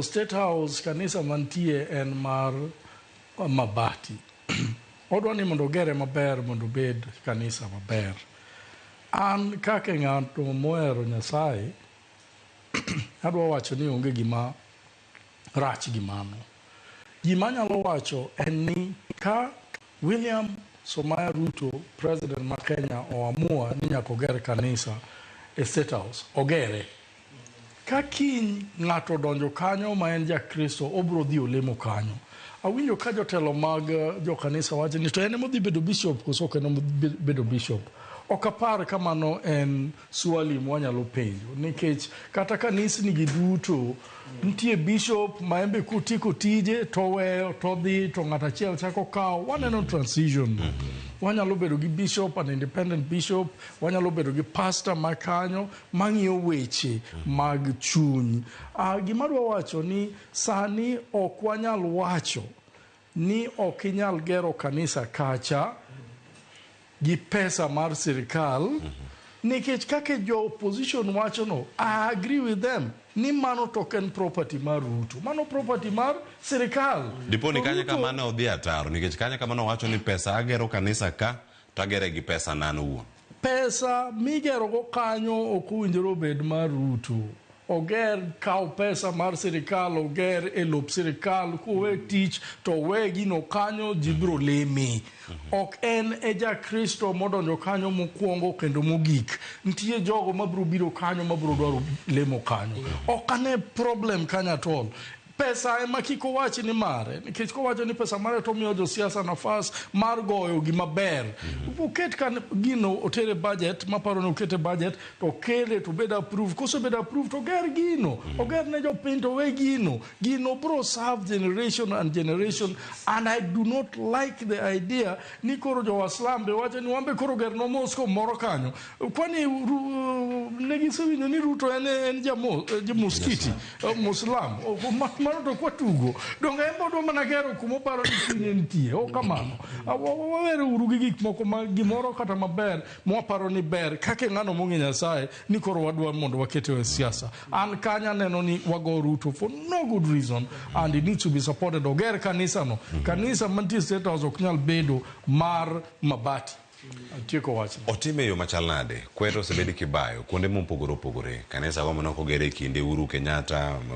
State House kanisa mantie en mar mabati. Odwa ni mondo ogere maber mondo obed kanisa maber. An kaka ng'ato mohero Nyasaye, adwa wacho ni onge gima rach gi mano. Gima anyalo wacho en ni ka William Samoei Ruto, president ma Kenya, oamua ni nyaka oger kanisa e State House, ogere. Ka kiny ng'ato odonjo kanyo ma en jakristo, obiro dhi olemo kanyo. Awinjo ka jotelo mag jokanisa wacho ni to en ema odhi bedo bishop koso ok en ema odhi bedo bishop. Ok apar ka mano en swali mwanyalo penjo nikech kata kanisni gi duto nitie bishop ma en be kotieko tije to oweyo to odhi to ng'ato achiel chako kawo. Waneno transition. Wanyalo bedo gi bishop, an independent bishop, wanyalo bedo gi pastor ma kanyo mang'iyo weche mag chuny. Gima adwa wacho ni sani ok wanyal wacho ni ok inyal gero kanisa kacha gi pesa mar sirikal nikech kaka jo opposition wacho no, I agree with them ni mano to ok en property mar Ruto, mano property mar sirikal. Dipo ni To kanya Ruto- kama ne odhi ataro nikech kanya kama nowacho ni pesa agero kanisa ka to agere gi pesa na an owuon. Pesa migerogo kanyo ok owinjore obed mar Ruto. Oger, kaw pesa mar sirikal, oger e lop sirikal, kowe tich to owe gino kanyo, ji biro leme. Ok en e jakristo modonjo kanyo mokwongo kendo mogik. Nitie jogo mabiro biro kanyo mabiro dwaro lemo kanyo. Ok ane problem kanyo at all. Pesa ema kik owach ni mare, nikech kowacho ni pesa mare to omiyo josiasa nafas mar goyo gima ber. Oket kan gino otere budget, maparo ni okete budget, to okele to obed approved. Kosebedo approved to oger gino, oger ne jopiny to owe gino. Gino bro serve generation and generation, and I do not like the idea ni koro jo Waslam be wacho ni wan be koro gernwa mosque moro kanyo. Kwani ne gisewinjo ni Ruto en jamuskiti, Muslim. Mano to kwatugo. Donge en bodwa mana gero kuma oparo ni chunye nitie. Ok kamano. Wawere uru gi gik moko ma gimoro kata maber mwaparo ni ber kaka ng'ano mong'e Nyasaye ni koro wadwa mondo wakete e siasa. An kanyo aneno ni wago Ruto for no good reason and it needs to be supported. Oger kanisa no. Kanisa mantie State House ok nyal bedo mar mabati. Atieko wachno. Otime e yo machal nade? Kweto osebed kibayo kuonde mopogore opogore. Kanisa go mane ok oger e kinde Uhuru Kenyatta,